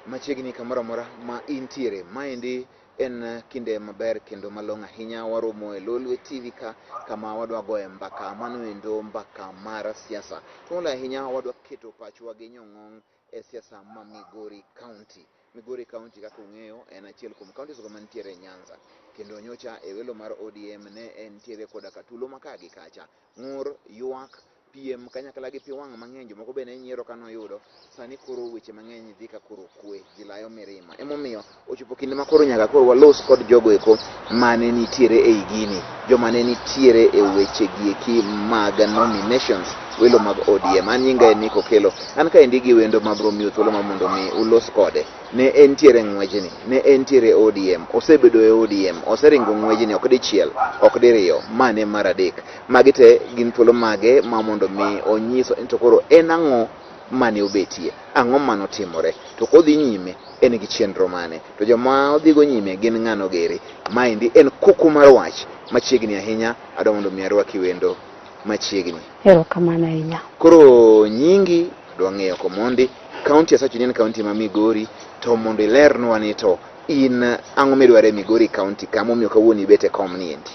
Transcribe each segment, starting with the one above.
Machiegni kamoro amora ma intiere. Maendi en kinde maber kendo malong'o ahinya waromo e Lolwe TV ka kama wadwa goye mbaka mano endo mbaka mar siasa. To moloyo ahinya wadwa keto pachwa gi nyong'ong' e siasa ma Migori County. Migori County kaka ung'eyo en achiel kuom counties go mantiere e Nyanza. Kendo nyocha e welo mar ODM ne entiere koda ka tulo ma ka gi kacha. Ng'ur, ywak, piem kanyakla gi pi wang' mang'eny jomoko be ne nyiero ka noyudo sani koro weche mang'eny dhi ka koro kwe ji layo mirima emomiyo ochopo kinde ma koro nyaka koro walos kod jogo eko mane nitiere ei gini joma ne nitiere e weche gieki mag nominations welo mag ODM an nyinga en Nick Okello an kaendi gi wendo mabro miyo thuolo ma mondo mi ulos kode ne entiere ng'wejni ne entiere ODM osebedo e ODM oseringo ng'wejni ok dichiel ok diriyo mane mar adek magi te gin thuolo mage ma mondo mi onyis ni to koro en ang'o mane obetie ang'o manotimore to kodhi nyime en gi chenro mane to joma odhigo nyime gin ng'ano geri maendi en kuku mar wach machiegni ahinya adwa mondo mi arwaki wendo machiegni Erokamano ahinya. koro nyingi adwa ng'eyo komondi kaunti asacho ni en kaunti ma Migori to mondo ilernwa ni to in ang'o midwaro e Migori kaunti kama omiyo kawuono ibet e kom ni endi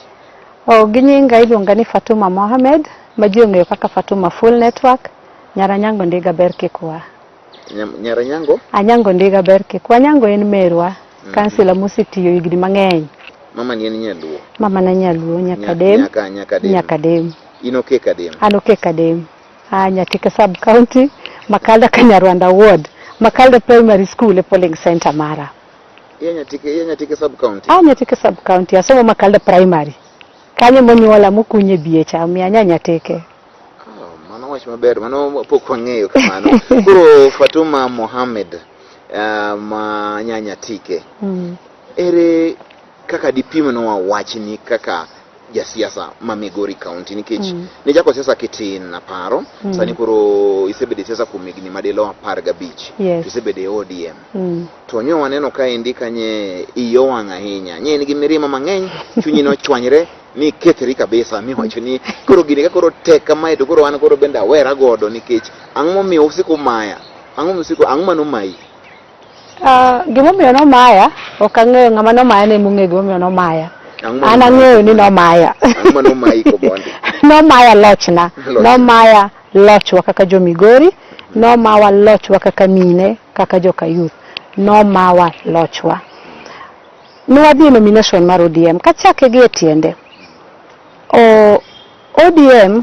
O, gi nyinga iluonga ni Fatuma Mohamed ma ji ong'eyo kaka Fatuma Full Network, nyar Anyango Ndiga ber kikwa. Nyar Anyango? Anyango Ndiga ber kikwa. Anyango en merwa, kansila mosetiyo higni mang'eny. Mama ni en nyaluo? Mama na nyaluo, Nyakadem. Nyakadem. Nyakadem. In oke Kadem? An oke Kadem. A Nyatike sub county, Makalda Kanyarwanda ward, Makalda Primary School e polling center mara. Iya Nyatike sub county? A Nyatike sub county, asomo Makalda Primary. Kanyo monyuola mokunye biye cha, omiyo anya Nyatike. Oh, mano wach maber, mano pok wang'eyo kamano. Koro Fatuma Mohamed ma nya Nyatike. Ere kaka dipimnwa wachni kaka jasiasa ma Migori County nikech nichako siasa kitin aparo sani koro isebedo e siasa kuom higni madilo 15 to isebedo e ODM to nyo waneno kaendi kanye iyi owang' ahinya nye in gi mirima mang'eny chunyi nochwanyre ni kethri kabisa miwacho ni koro gini ka koro tek kamae to koro an koro bende awera godo nikech ang'o momiyo usiko maya ang'o mosiko ang'o manomayi? Gimomiyo nomaya ok ang'eyo ng'ama nomaya ne emong'eyo gimomiyo nomaya. Ang'o An manomayi? Ang'eyo ni nomaya. Ang'o manomayi Komondi? Nomaya lochna. Lochna. Nomaya lochwa kaka jo Migori, nomawa lochwa kaka mine, kaka joka youth. Nomawa lochwa. Nwadhi e nomination mar ODM, kachake gi e tiende. O, ODM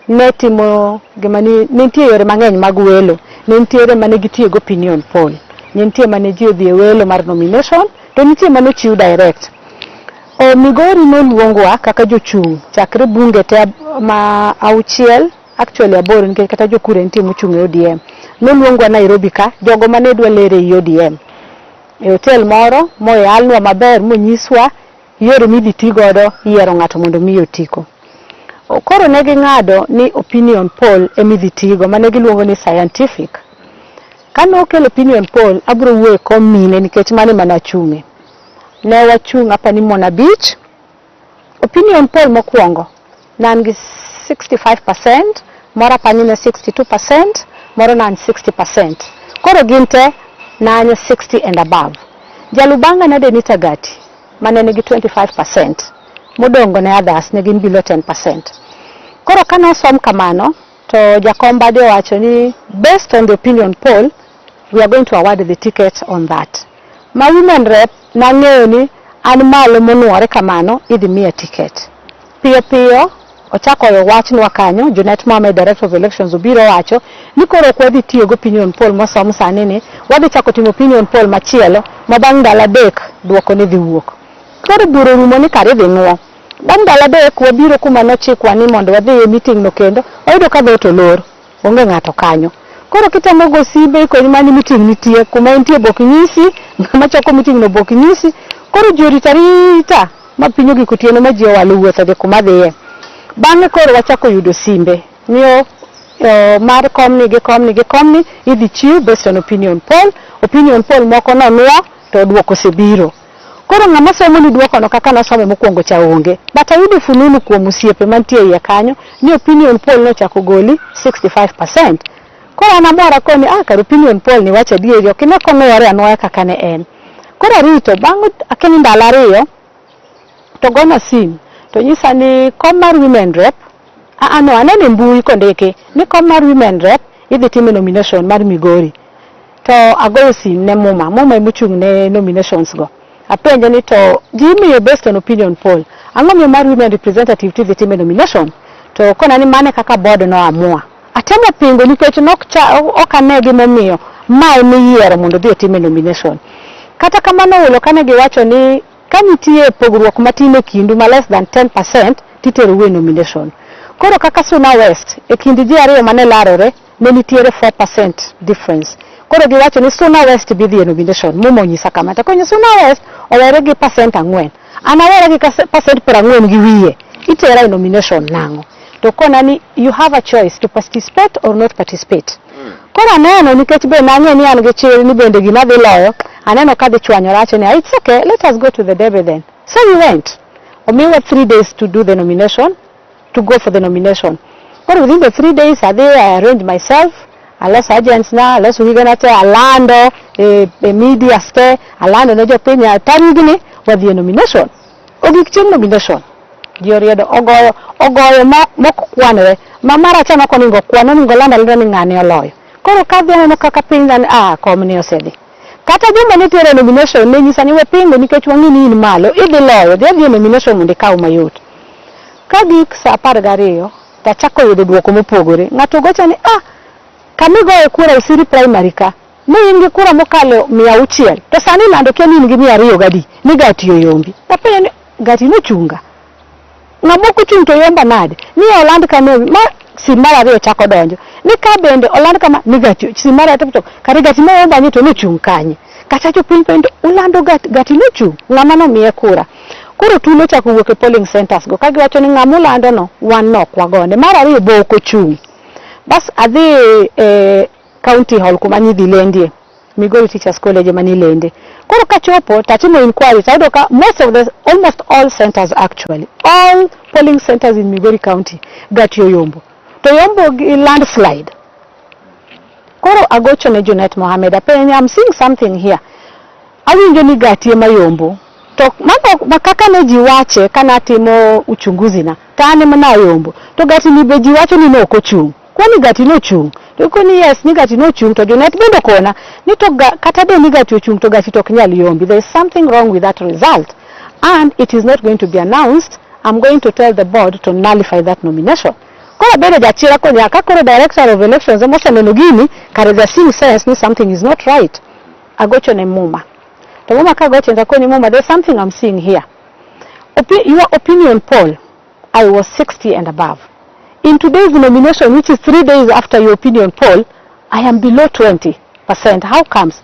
ne timo gima ni nitie yore mang'eny mag welo. Ne nitiere mane gitiyo gi opinion poll. Ne nitie mane ji odhi e welo mar nomination, to nitie mane ochiw direct. O Migori noluongwa kaka jochung' chakre bunge te ma auchiel, actually aboro nikech kata jokure nitie mochung' e ODM. Noluongwa Nairobi ka, jogo mane dwa lere ei ODM. E hotel moro moyalnwa maber monyiswa yore midhi ti godo yiero ng'ato mondo mi otiko. Koro ne ging'ado ni opinion poll emidhi tigo mane giluongo ni scientific. Kane okel opinion poll, abiro wuoyo e kom mine nikech mano ema nachung'e. Ne wachung' apani mon abich. Opinion poll mokwongo ne an gi 65%, moro apani ne 62%, moro ne an 60%. Koro gin te ne an 60 and above. Jalubanga ne Denita Gati mane nigi 25%, modongo ne others ne gin below 10%. Koro kane osom kamano, to jakom bade owacho ni based on the opinion poll, we are going to award the ticket on that. Ma women rep nang'eyo ni an malo monuore kamano idhi miya ticket. Piyo piyo ochako wachnwa kanyo, Junet Mohamed, Director of Elections obiro wacho ni koro ok wadhi tiyo gi opinion poll mosom sani ni, wadhi chako timo opinion poll machielo ma bang' ndalo 3 duoko ne dhi wuok. Koro bura orumo ni kare idhi nuo. Bang' ndalo 3 wabiro kuma nochikwa ni mondo wadhi e meeting no kendo, wayudo ka dhoot olor, onge ng'ato kanyo. Koro kitemo go simbe ikoni mana ni meeting nitie, kuma entie be ok nyisi, ng'ama choko meeting no be ok nyisi. Koro ji orito arita ma piny ogik otieno ma ji owalo wuotho odhi kuma dhiye. Bang'e koro wachako yudo simbe ni mar komni gi komni gi komni idhi chiw based on opinion poll. Opinion poll moko nonuo to duoko osebiro. Koro ng'ama somo ni duoko no kaka nosome mokwongo cha onge. But ayudo fununu kuom osiepe mantie iye kanyo ni opinion poll nochako goli 65%. Koro an amor akoni ah kar opinion poll ni wacho adieri ok ine konuore anuoya kaka ne en. Koro arito bang' akia ni ndalo 2 to gona sim to nyisa ni kom mar women rep ah no aneno e mbui kondiki ni kom mar women rep idhi time nomination mar Migori. To agoyo sim ne Muma, Muma emochung' ne nominations go. Apenje ni to ji imiyo based on opinion poll. Ang'o miyo mar women representative tidhi time nomination? To kona ni mane kaka board no amua. Atemo pingo nikech ok ane gimomiyo ma emiyiero mondo odhi otime nomination. Kata kamano welo kane giwacho ni ka nitie pogruok matin e kindu ma less than 10% titerou e nomination. Koro kaka Suna West e kind ji 2 mane larore ne nitiere 4% difference. Koro giwacho ni Suna West bi dhi e nomination. Muma onyisa kama. To konyo Suna West owere gi percent 4. An awere gi percent 40 gi wiye. Itera e nomination nang'o? To kona ni you have a choice to participate or not participate. Koro aneno nikech be nang'e ni an gi chir ni bende gima dhi loyo, aneno ka dhi chwanyora awacho ni it's okay, let us go to the debe then. So we went. Omiwa 3 days to do the nomination, to go for the nomination. Koro within the 3 days adhi I arrange myself, aloso agents na, aloso gigena te, alando e media te, alando ne jopiny tarigni wadhi e nomination. Ogik chieng' nomination. Ji oriedo ogoyo mok kwanre ma mara achiel ok oningo kwan oningo land alanda ni ng'ani oloyo. Koro kadhi aneno kaka piny dhani ah kom ni osedhi. Kata joma nitiere e nomination ne nyisa ni we pingo nikech wang'e ni in malo idhi loyo dhi adhi e nomination mondo ikaw mayot. Ka gik saa 12 to achako yudo duoko mopogore. Ng'ato gocha ni ah kamigoye kura Osiri primary ka ne in gi kura mokalo 600 to sani ilando kia ni in gi 200 gadi ni Gati oyombi. Tapenjo ni Gati nochunga. Ng'ama ok ochung' to yomba nade? Ni oland kane ma sim mar 2 chako donjo. Ni ka bende oland kama ni Gati sim mar 3 to kare Gati noyomba ni to nochung' kanye? Kata jopiny penjo ulando Gati nochung' ng'ama nomiye kura. Koro tulo ochako wuok e polling centers go kagiwacho ni ng'ama ulando no wan nok wagone. Mar 2 bo ok ochung'. Bas adhi e county hall kuma nyidhi lendie. Migori Teachers College ema nilende. Koro kachopo tatimo inquiry tayudo ka most of the almost all centers actually all polling centers in Migori County Gati oyombo. To yombo gi landslide. Koro agocho ne Junet Mohamed apenje I'm seeing something here. Awinjo ni Gati ema yombo. To mano kaka ne ji wache kana atimo uchunguzi na to an ema nayombo. To Gati ni be ji wacho ni ne ok ochung'. Kwani Gati nochung'? To koni yes ni Gati nochung' to Junet bende okona ni to kata be ni Gati ochung' to Gati to ok nyal yombi. There is something wrong with that result and it is not going to be announced. I'm going to tell the board to nullify that nomination. Koro abedo jachira koni ka koro director of elections ema oseneno gini kare they are seeing sense ni something is not right. Agocho ne Muma. To Muma kagocho to akoni Muma there's something I'm seeing here. Your opinion poll, I was 60 and above. In today's nomination, which is 3 days after your opinion poll, I am below 20%. How comes?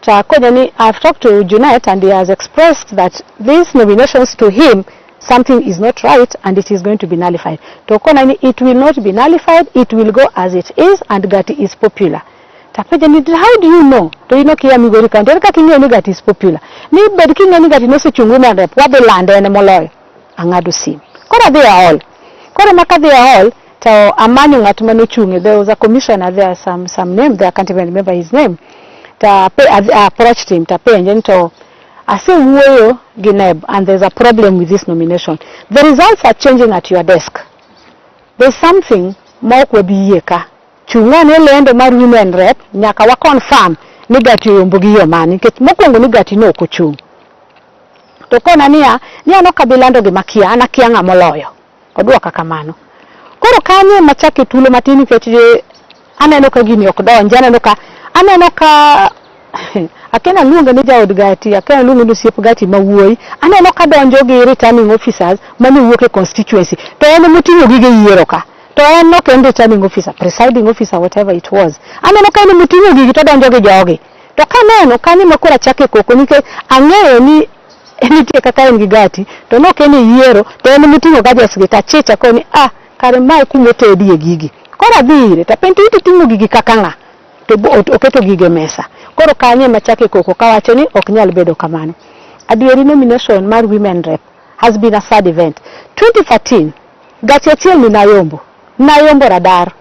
Takonyani, I've talked to Junet and he has expressed that these nominations to him, something is not right and it is going to be nullified. Tokonani, it will not be nullified, it will go as it is and Gati is popular. Tapejani, how do you know? To you know kia Migori County, ere kaka ing'eyo ni Gati is popular? Ni bed king'eyo ni Gati nosechung' women rep, wadhi lande en moloyo. Ang'ado sim. Koro adhi e hall. Koro ma kadhi e hall to amanyo ng'at manochung'. There was a commissioner there, some name there, I can't even remember his name. To I approached him, tapenje ni to asewuoyo gi NEB and there's a problem with this nomination. The results are changing at your desk. There's something ma ok wabi yie ka. Chung' ane lendo mar women rep nyaka wa confirm ni Gati oyombo gi yo mane nikech mokwongo ni Gati no ok ochung'. To kona niya, ni an ok abi lando gima kia, an akia ng'ama oloyo. Odwoka kamano. Koro kanyo ema achako tulo matin nikech aneno ka gini ok donji, aneno ka akia naluonge ni jaod Gati, akia naluonge ni osiep Gati ma wuoyi. Aneno ka donjo gi returning officers mane wuok e constituency. To en emoting'o gige yiero ka. To en ok en returning officer, presiding officer, whatever it was. Aneno ka en emoting'o gigi to donjo gi jogi. To kaneno kanyo ema koro achako koko nikech ang'eyo ni nitie kaka en gi Gati to nok en e yiero to en emoting'o gadgets gi tachicha koni ah kare mae kuma otedie gigi. Koro adhi ire tapenje to iting'o gigi kaka ng'a? To oketo gigi e mesa. Koro kanyo ema achako koko kawacho ni ok nyal bedo kamano. Adieri nomination mar women rep has been a sad event. 2013 Gati achiel ni nayombo. Nayombo radar.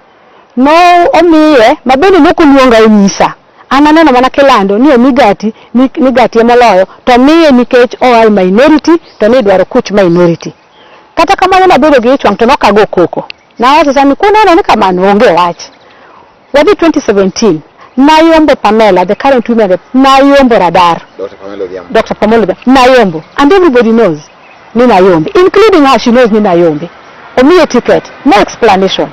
No omiye ma bende ne ok oluonga onyisa. An aneno mana kilando ni omi Gati ni Gati emoloyo to omiye nikech oa e minority to ni idwaro kuch minority. Kata kamano nabedo gi ich wang' to nok ago koko. Nawacho sa ni kuneno ni kamano onge wach. Wadhi 2017 nayombo Pamela, the current women rep, nayombo Radar. Dr. Pamela Odhiambo. Dr. Pamela Odhiambo, nayombo. And everybody knows ni nayombe, including her, she knows ni nayombe. Omiye ticket, no explanation.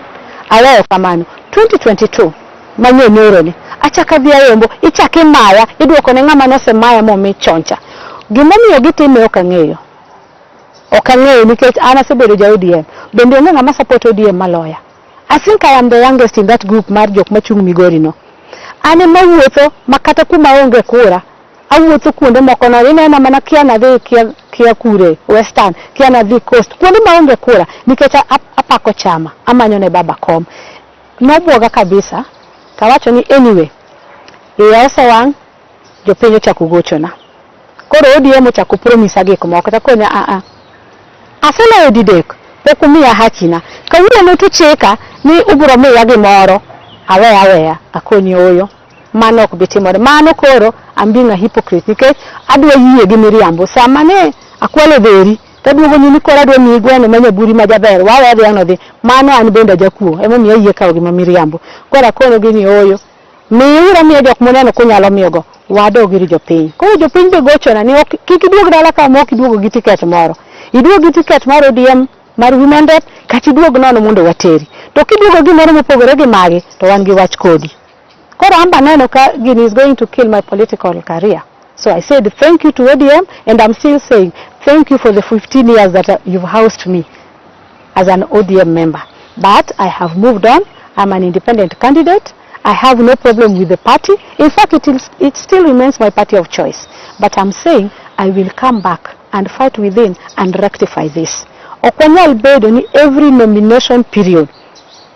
Aweyo kamano. 2022 manye nyoro ni achaka dhi ayombo, ichak imaya, iduoko ne ng'ama nosemaya momi choncha. Gimomiyo gitime ok ang'eyo. Ok ang'eyo nikech an asebedo ja ODM. Bende onge ng'ama support ODM maloya. I think I am the youngest in that group mar jok machung' Migori no. An ema awuotho ma kata kuma onge kura, awuotho kuonde moko no inena mana kia nadhi kia kure Western, kia nadhi Coast, kuonde maonge kura nikech apako chama, amanyo ne baba kom. Nobwoga kabisa, tawacho ni anyway, iya osewang', jopiny ochako gochona. Koro ODM ochako promise gik moko, takonya a a. Aseloyo didek, pok umiya hachina. Kawuono to chika ni ubiro miya gimoro, aweya aweya, akoni oyo. Mano ok bi timore. Mano koro I'm being a hypocrite nikech adwa yie gi miriambo. Sama ne akwalo dheri, taduogo nyimi koro adwa miyi gweno ma nyaburi ma jaber, wawe dhiang' no dhi. Mano an bende ajakuo, emomiyo ayie kawo gima miriambo. Koro akonogi ni oyo. Miuru amiya jok muneno kunyalo miyogo, wadog ir jopiny. Koro jopiny be gochona ni ok kik iduog dala ka ma ok iduogo gi tiket moro. Iduog gi tiket mar ODM mar women rep kata iduog nono mondo wateri. To kiduogo gimoro mopogore gi magi to wan gi wach kodi. Koro an be aneno ka gini is going to kill my political career. So I said thank you to ODM and I'm still saying thank you for the 15 years that you've housed me as an ODM member. But I have moved on. I'm an independent candidate. I have no problem with the party. In fact, it still remains my party of choice. But I'm saying I will come back and fight within and rectify this. Ok wanyal bedo ni every nomination period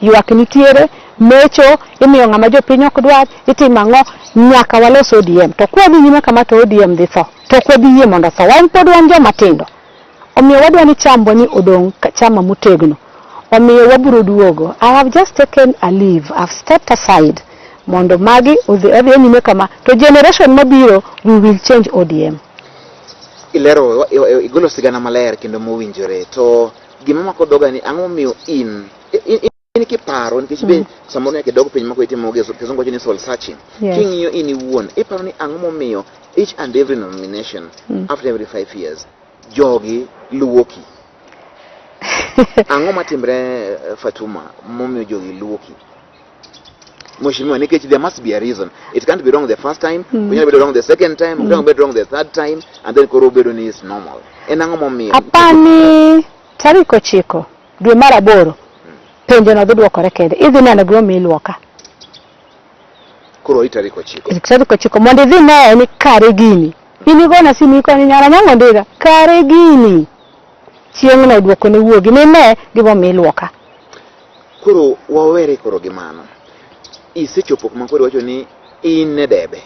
ywak nitiere, mecho, imiyo ng'ama jopiny ok dwar, itimo ang'o, nyaka walos ODM. To kwadhi nyime kama to ODM dhi tho. To ok wabi yie mondo otho. Wan pod wan joma tindo. Omiyo wadwa ni chambwa ni odong' chama motegno. Omiyo wabiro duogo. I have just taken a leave. I've stepped aside mondo magi odhi nyime kama. To generation mabiro, we will change ODM. Ilero, igolo sigana maler kendo mowinjore. To gima mako dhoga ni ang'o momiyo in kiparo nikech be samoro nyaka idog piny mako itimo kizungu wacho ni soul searching. King'iyo in iwuon, iparo ni ang'o momiyo each and every nomination after every 5 years jogi luoki. Ang'o matimre Fatuma momiyo jogi luoki? Mheshimiwa, nikech there must be a reason. It can't be wrong the first time, onyalo bedo wrong the second time, onyalo bedo wrong the third time, and then koro obedo ni is normal. En ang'o momiyo? Apani tarik 9 dwe mar 8 penjo no dhi dwokore kende. Idhi neno gimomiyo iluoka. Koro tarik 9. Tarik 9 mondo idhi neye ni kare gini. In igona simu ikoni nyara nyango ndiga kare gini. Chieng'no duoko ne wuogi ni ne gimomiyo iluoka. Koro wawere koro gi mano. Isechopo kuma koro iwacho ni in e debe.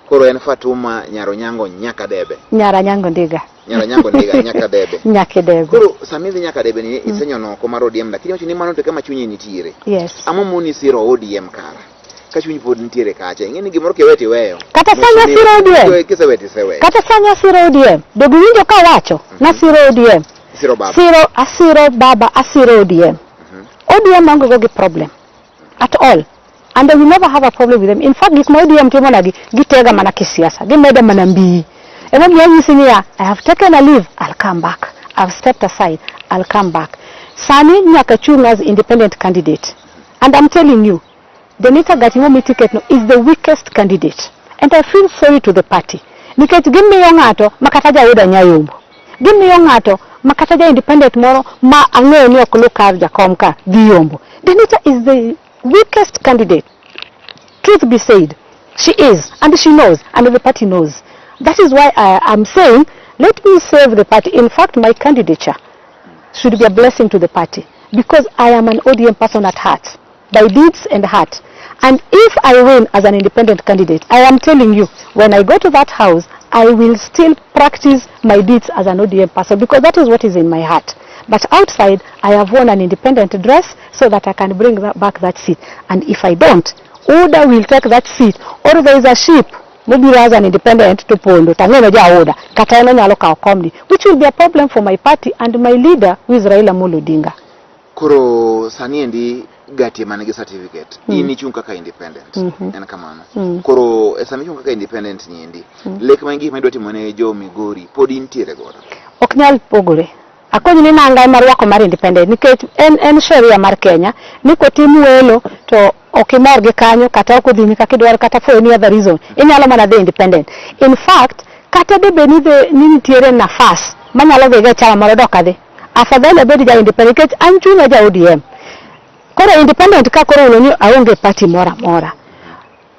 Koro en Fatuma Nyar Onyango nyaka debe. Nyara nyango ndiga. Nyar Onyango ndiga nyaka debe. Nyaka debe. Koro sama idhi nyaka debe ni isenyono oko mar ODM lakini iwacho ni mano to kama chunyi nitiere. Yes. Ang'o moni siro ODM kara? Ka chunyi pod nitiere kacha. Ing'e ni gimoro kiweyo tiweyo. Kata sani asiro ODM. Kiseweyo tiseweyo. Kata sani asiro ODM. Dogi winjo kawacho nasiro ODM. Siro baba. Siro asiro baba asiro ODM. ODM onge go gi problem at all. And I will never have a problem with them. In fact, gik ma ODM timo nagi, gitega mana kisiasa, gimeda mana mbii. Emomiyo anyisi niya, I have taken a leave, I'll come back. I've stepped aside, I'll come back. Sani nyaka chung as independent candidate. And I'm telling you, Denita Gatimo mi ticket no is the weakest candidate. And I feel sorry to the party. Nikech gimiyo ng'ato ma kata jaoda nyayombo. Gimiyo ng'ato ma kata ja independent moro ma ang'eyo ni ok lu kar jakom ka dhi yombo. Denita is the weakest candidate. Truth be said, she is, and she knows, and the party knows. That is why I am saying, let me save the party. In fact, my candidature should be a blessing to the party because I am an ODM person at heart, by deeds and heart. And if I win as an independent candidate, I am telling you, when I go to that house, I will still practice my deeds as an ODM person because that is what is in my heart. But outside, I have worn an independent dress so that I can bring back that seat. And if I don't, UDA will take that seat, or there is a ship mobiro as an independent to pondo tang'eno ja UDA kata en onyalo kawo komni, which will be a problem for my party and my leader, who is Raila Amolo Odinga. Koro sani endi Gati man gi certificate, in ichung' kaka independent. En kamano. Koro e sama ichung' kaka independent ni endi, lek ma gik ma idwa timo ne jo Migori pod intiere godo? Ok nyal pogore. Akonyi ni nanga ema rwako mar independent nikech en sheria mar Kenya ni kotim welo to ok imor gi kanyo kata ok odhini kaka idwaro kata for any other reason, inyalo mana dhi independent. In fact, kata debed ni nitiere nafas manyalo dhi go e chama moro, dok adhi, afadhali abed ja independent nikech an chunya ja ODM. Koro independent ka koro ulo ni aonge party moro amora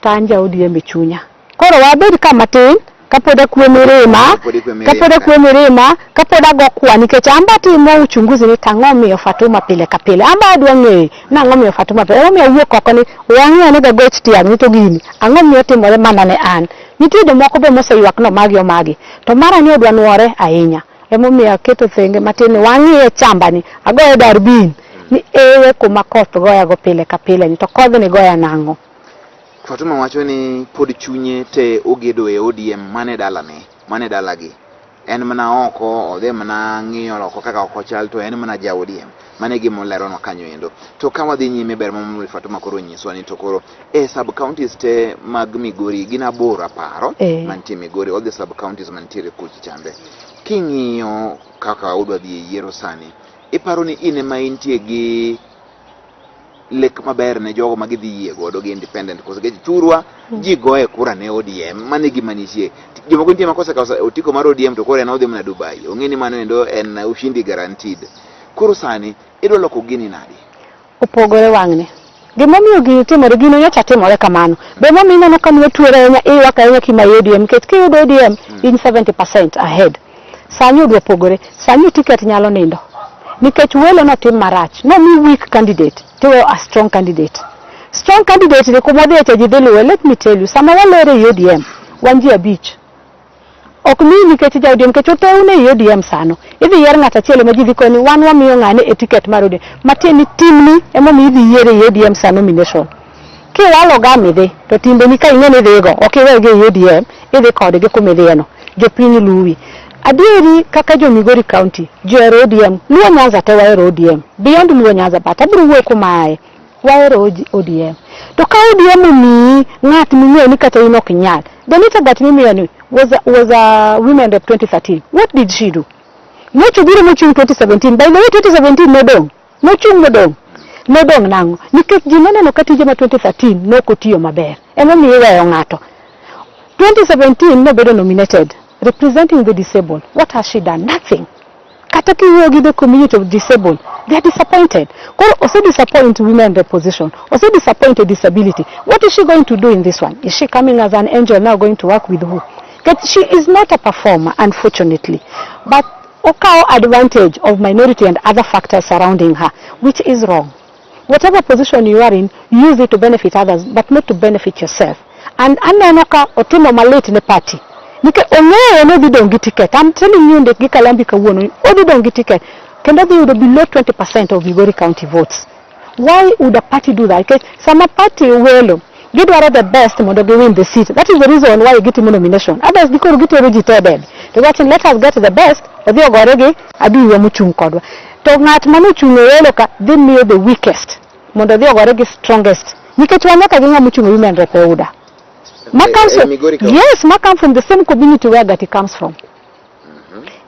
to an ja ODM e chunya. Koro wabed ka matin kapod akwe mirima. Kapod ikwe mirima. Kapod akwe mirima, kapod ago kwa, nikech amba timo uchunguzi ni tang'o miyo Fatuma pile ka pile. Amba adwa ng'eyo nang'o miyo Fatuma pile. Emomiyo awuok oko ni wang'e ane gagoch tiang' ni to gini ang'o miyo timore mana ne an. Nitie jomoko be moseywak no magi omagi to mara ni odwa nuore ahinya. Emomiyo aketo thenge matin ni wang'iye chamba ni agoye darbin ni ewe kuma koth goyago pile ka pile ni to kodhni goya nang'o. Fatuma wacho ni pod chunye te ogedo e ODM mane dalane, mane dalagi. En mana oko, odhi mana ng'iyo oko kaka oko chal to en mana ja ODM. Mano e gima oleronwa kanyo endo. To ka wadhi nyime, ber momiyo Fatuma koro nyiswa ni to koro e sub counties te mag Migori gin aboro aparo mantie Migori, all the sub counties mantiere kucha chande. King'iyo kaka udwa dhi e yiero sani, iparo ni in ema intie gi lek maber ne jogo ma gidhi yie godo gi independent koso nikech thurwa ji goye kura ne ODM? Mano e gima nitie. Jomoko nitie ma kosekawo otiko mar ODM to koro en odhi mana Dubai, ong'e ni mano endo en ushindi guaranteed. Koro sani idwa loko gini nadi? Opogore wang'ni. Gimomiyo gini timore, gino nyocha timore kamano. Be momiyo ineno ka nwatuore ahinya, iywak ahinya kima ODM, nikech kiyudo ODM in 70% ahead. Sani odwa pogore. Sani ticket nyalo nindo. Nikech welo notim marach. Nomi weak candidate, tiweyo a strong candidate. Strong candidate ni kuma odhiye cha ji dhi luwe. Let me tell you, sama walere e ODM, wan ji abich. Ok miyi nikech ja ODM, nikech oteu ne e ODM sano. Idhi yier ng'at achiel ema ji dhi koni wan wamiyo ng'ane e ticket mar ODM. Matiende ni timni emomiyo idhi yiere e ODM sa nomination. Kiwalo ga midhi, to timbeni ka ing'e ni idhigo, ok iwegi e ODM, idhi kodgi kuma idhiyeno. Jopiny luwi. Adieri kaka jo Migori County, ji ohero ODM. Luo Nyanza te wahero ODM. Beyond Luo Nyanza, but abiro wuoyo kuma aye. Wahero ODM. To ka ODM omiyi ng'at ming'eyo ni kata in ok inyal. Janita Gat mimiyo ni was a women rep 2013. What did she do? Nyocha obiro mochung' 2017. By the way, 2017 nodong'. Nochung' modong'. Nodong' nang'o? Nikech ji noneno ka tije ma 2013 nok otiyo maber. Emomiyo iweyo ng'ato. 2017 nobedo nominated representing the disabled. What has she done? Nothing. Kata kiwuoyo gi the community of disabled, they are disappointed. Koro ose disappoint women rep position, ose disappoint a disability. What is she going to do in this one? Is she coming as an angel now, going to work with who? Because she is not a performer, unfortunately. But okawo advantage of minority and other factors surrounding her, which is wrong. Whatever position you are in, use it to benefit others, but not to benefit yourself. And aneno ka otimo malit ne party. Nikech ong'eyo ni odhi dong' gi ticket. I'm telling you, ndik gi kalambi kawuono, odhi dong' gi ticket. Kendo odhi yudo below 20% of Migori County votes. Why would a party do that? Nikech sama party welo, gidwaro the best mondo gi win the seat. That is the reason why gitimo nomination. Others gikoro gitero ji te e debe. To giwacho ni let us get the best, odhi ogore gi aduiwa mochung' kodwa. To ng'at manochung' e welo ka dhi miyo the weakest mondo odhi ogore gi strongest. Nikech wan nyaka gi ng'ama ochung' e women rep e UDA. Ma comes E from, Migori County? Yes, ma come from the same community where Gati comes from.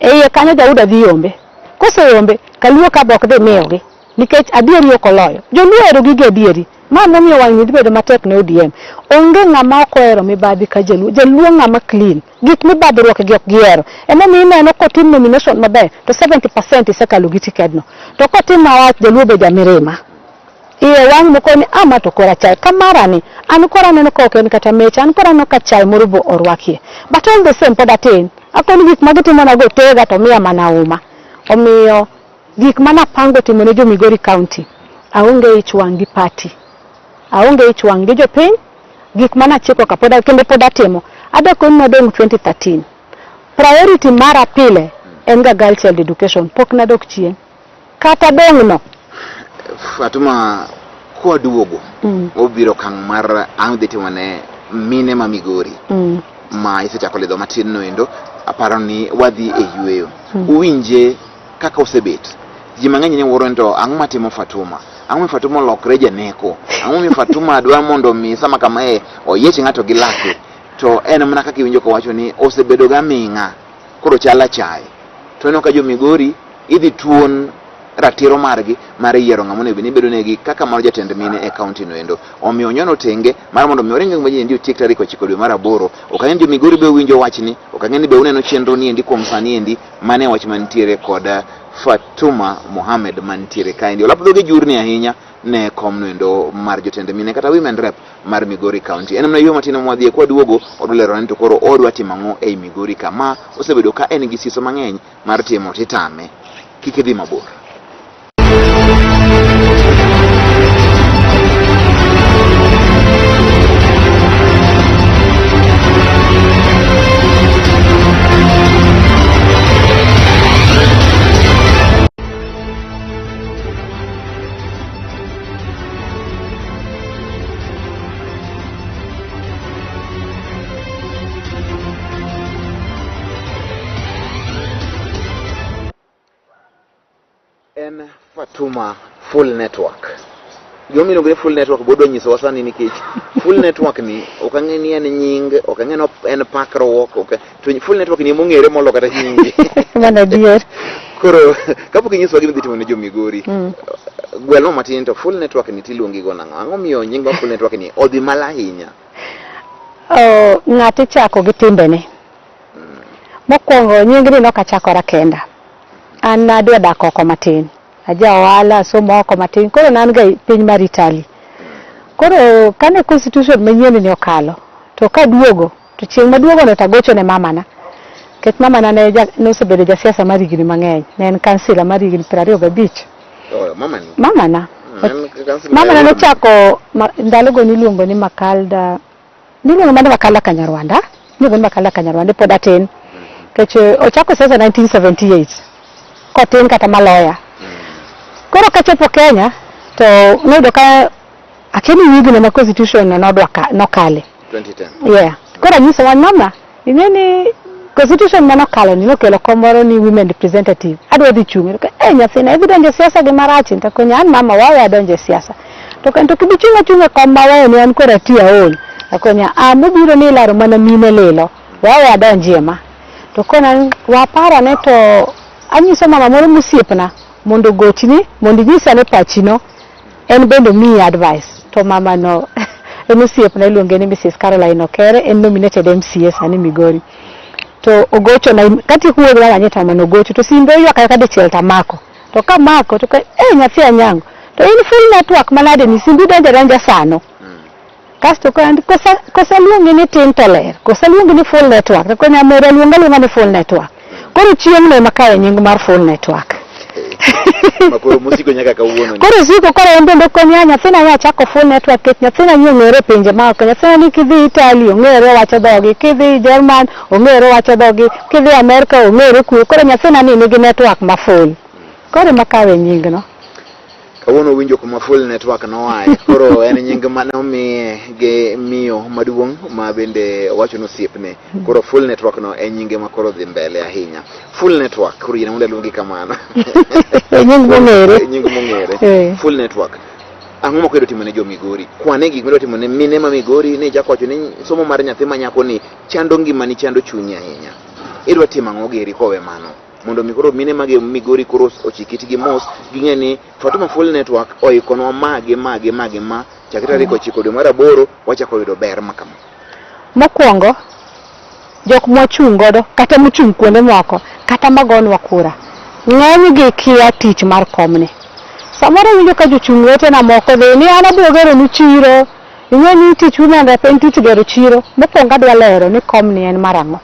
E iye kanyo jauda dhi yombe. Koseyombe, kaluo ka be ok dhi miyogi. Nikech adieri ok oloyo. Joluo ohero gige adieri. Ma momiyo wang'ni dhi bedo matek ne ODM. Onge ng'ama ok ohero mibadhi ka jaluo. Jaluo ng'ama clean. Gik mibadhruok gi ok gihero. Emomiyo ineno kotim nomination maber to 70% isekalo gi tikedno. To kotim marach, jaluo be jamirima. Iye wang' moko ni ama to kora chae kamara ni an koro aneno ka ok en kata mecha, an koro aneno ka chae moro bo orwakie, but all the same pod atin akoni gik ma gitimonago tega to miya mana uma. Omiyo gik manapango timo ne jo Migori County, aonge ich wang' gi party, aonge ich wang' gi jopiny. Gik manachiko ka pod kendo pod atimo adakoni nadong' 2013 priority mara pile en ga girl child education, pok nadok chien. Kata dong'no. Fatuma kwaduogo obiro okang' mar ang' dhi timo ne mine ma Migori ma isechako lidho matin no endo aparo ni wadhi e yueyo. Uwinje kaka osebet. Ji mang'eny ne wuoro ni to ang'o matimo Fatuma? Ang'o miyo Fatuma olokre janeko? Ang'o miyo Fatuma dwa mondo mi sama kamae oyiech ng'ato gi lake? To en mana kaka iwinjo kowacho ni osebedo gaming'a koro chal achaye. To ineno ka jo Migori idhi tuon ratiro margi mar yiero ng'ama onego bed ni bedo negi kaka mar jatend mine e kaunti no endo. Omiyo onyono tenge mar mondo mi oring ng'wech endi otiek tarik 9 dwe mar aboro. Ok ang'e ni jo Migori be winjo wachni, ok ang'e ni be uneno chenro ni endi kuom sani endi mane wach mantiere kod Fatuma Mohamed mantiere kaendi. Olap dhoge jurni ahinya ne kom no endo mar jotend mine kata women rep mar Migori County. En mana yo matin mwadhiye kwaduogo odwa lero ni to koro odwa timo ang'o ei Migori ka ma osebedo ka en gi siso mang'eny mar timo titame. Kik idhi mabor. En Fatuma Full Network. Gima omiyo iluonge ni Full Network bodwa nyisowa sani nikech Full Network ni ok ang'e ni en nying, ok ang'e ni en pakruok, ok to Full Network ni emong'ere molo kata nyingi. Mano adier. Koro kapok inyisowa gima idhi timo ne jo Migori, gwelwa matin to Full Network ni tiluongi go nang'o? Ang'o miyo nying mar Full Network ni odhi malo ahinya? Oh, ng'ato ichako gi timbene. Mokwongo nyingni nokachakora kenda. An nadwa dak oko matin. Aja ohala, asomo oko matin. Koro ne an ga e piny mar Italy. Koro kane constitution manyien ni okalo, to kaduogo, to chieng' maduogo no tagocho ne mamana. Nikech mamana ne ja, nosebedo jasiasa mar higni mang'eny. Ne en kansila mar higni 25. Oh, mamani. Mamana. En kansila Mamana mar- nochako ndalogo niluongo ni Makalda niluongo mana Makalda Kanyarwanda, niluongo ni Makalda Kanyarwanda pod atin. Nikech ochako siasa 1978 kotin kata maloya. Koro kachopo Kenya to noyudo ka akia ni higni ma constitution no nodwa ka, nokale. 2010. Yeah. Koro anyiso wach mama, ing'e ni constitution manokalo ni nokelo kom moro ni women representative. Adwa dhi chung'. Eh nyathina, idhi donjo e siasa gi marach. To konya an mama wawe adonjo e siasa. To kendo kibi chung' achung'a e kom maweyo ni an koro ati aol. Akonya a mobiro ni ilaro mana mine lilo. Wawe adonjie ma. To kona waparo ane to anyiso mama moro mosiepna mondo ogochni mondo inyisa ne pachino en bende omiyi advice to mama no en osiepna iluonge ni Mrs. Caroline Okere en nominated MCA sani Migori to ogochona katieko wuoyo gi mama ni to mama no ogocho to simbe oywak aywaka dichiel tamako to kamako to ka eh nyathi Anyango to in full network manade ni simbi donjo adonja sano kasto kosa kosa luongi ni tin to ler kosa luongi ni full network to konya mera luonga luonga ni full network koro chieng' no ema kawe nying mar full network Ma koro mosiko nyaka kawuono ni. Koro siko koro en bende okonya nyathina nya chako full network nikech nyathina ni ong'ere e pinje ma oko nyathina ni kidhi Italy ong'ere owacho dhogi kidhi German ong'ere owacho dhogi kidhi Amerka ong'ere kuno koro nyathina ni nigi network ma full koro ema kawe nyingno. Kawuono winjo kuma Full Network noaye. Koro en nying mane omiye gi miyo maduong' ma bende owacho ni osiepne. Koro Full Network no en nyinge ma koro dhi mbele ahinya. Full Network, koro yie mondo aluongi kamano. Nying mong'ere. Nying mong'ere. Eh. Full Network. Ang'o ma kwedo timo ne jo Migori? Kwane gik midwa timo ne mine ma Migori ni ichako wacho ni somo mar nyathi ma nyako ni chando ngimani chando chunyi ahinya. Idwa timo ang'o geri kowe mano? Mondo mi koro mine mag Migori koro ochik itgi mos ging'e ni Fatuma Full Network oikonwa ma gi ma gi ma gi ma chakre tarik 9 dwe mar aboro wachako yudo ber ma kama. Mokwongo, jok mwachung' godo kata mochung' kuonde moko kata magonwa kura ng'eny gi kia tich mar komni. Samoro iwinjo ka jochung' wetena moko dhi ni an abiro geronu chiro, ing'e ni tich women rep en tich gero chiro. Mokwongo adwa lero ni komni en mar ang'o.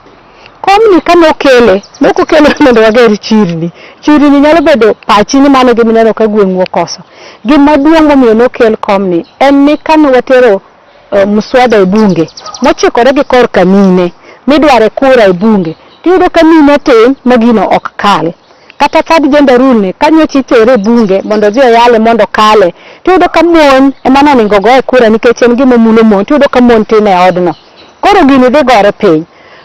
Komni kane okele, ne ok okele mondo wager chirni. Chirni nyalo bedo pachi ni mano e gima ineno ka gweng'u okoso. Gima duong' momiyo nokel komni en ni kane watero mswada e bunge mochikore gi korka mine midware kura e bunge tiyudo ka mine tin ma gino ok kal. Kata third gender rule ni ka nyocha itere e bunge mondo odhi oyale mondo okale, tiyudo ka mon ema noningo goye kura nikech en gima omulo mon, tiyudo ka mon tin e odno. Koro gini dhi gore piny.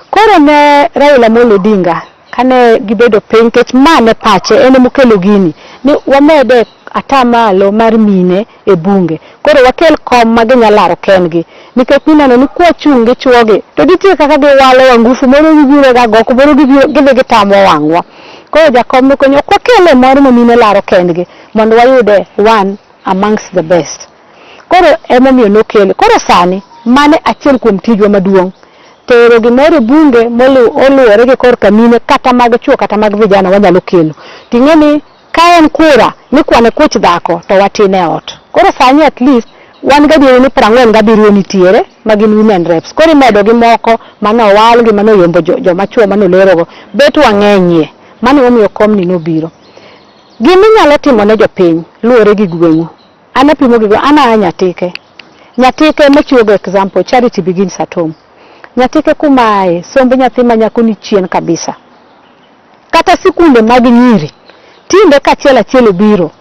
Koro ne Raila Amolo Odinga kane gibedo piny nikech ma ne pache en emokelo gini ni wamede atamalo mar mine e bunge. Koro wakel kom ma ginya laro kendgi nikech nineno ni kwachung' gi chuogi to nitie kaka giwalo wa ngufu moro gibiro ga go kumoro gibiro gidhi gitamo wang'wa. Koro jakom nokonyo ok wakele moro ma mine laro kendgi mondo wayude one amongst the best. Koro emomiyo nokele. Koro sani mane achiel kuom tijwa maduong' tero gimoro e bunge moluwore gi korka mine kata mag chuo kata mag vijana wanyalo kelo. Ting'e ni ka en kura mikwane kuch dhako to watin e ot. Koro sani at least wan gadieri ni 47 nitiere ma gin women reps. Koro imedo gi moko manowal gi manoyombo joma chuo manolerogo bet wang'enyie. Mano emomiyo komni nobiro. Gima inyalo timo ne jopiny luwore gi gweng'u. An apimo gi an aa Nyatike. Nyatike ema chiwo go example, charity begins at home. Nyatike kuma aye, somb nyathi ma nyako ni chien kabisa. Kata sikunde mag nyiri, tinde ka achiel achiel obiro,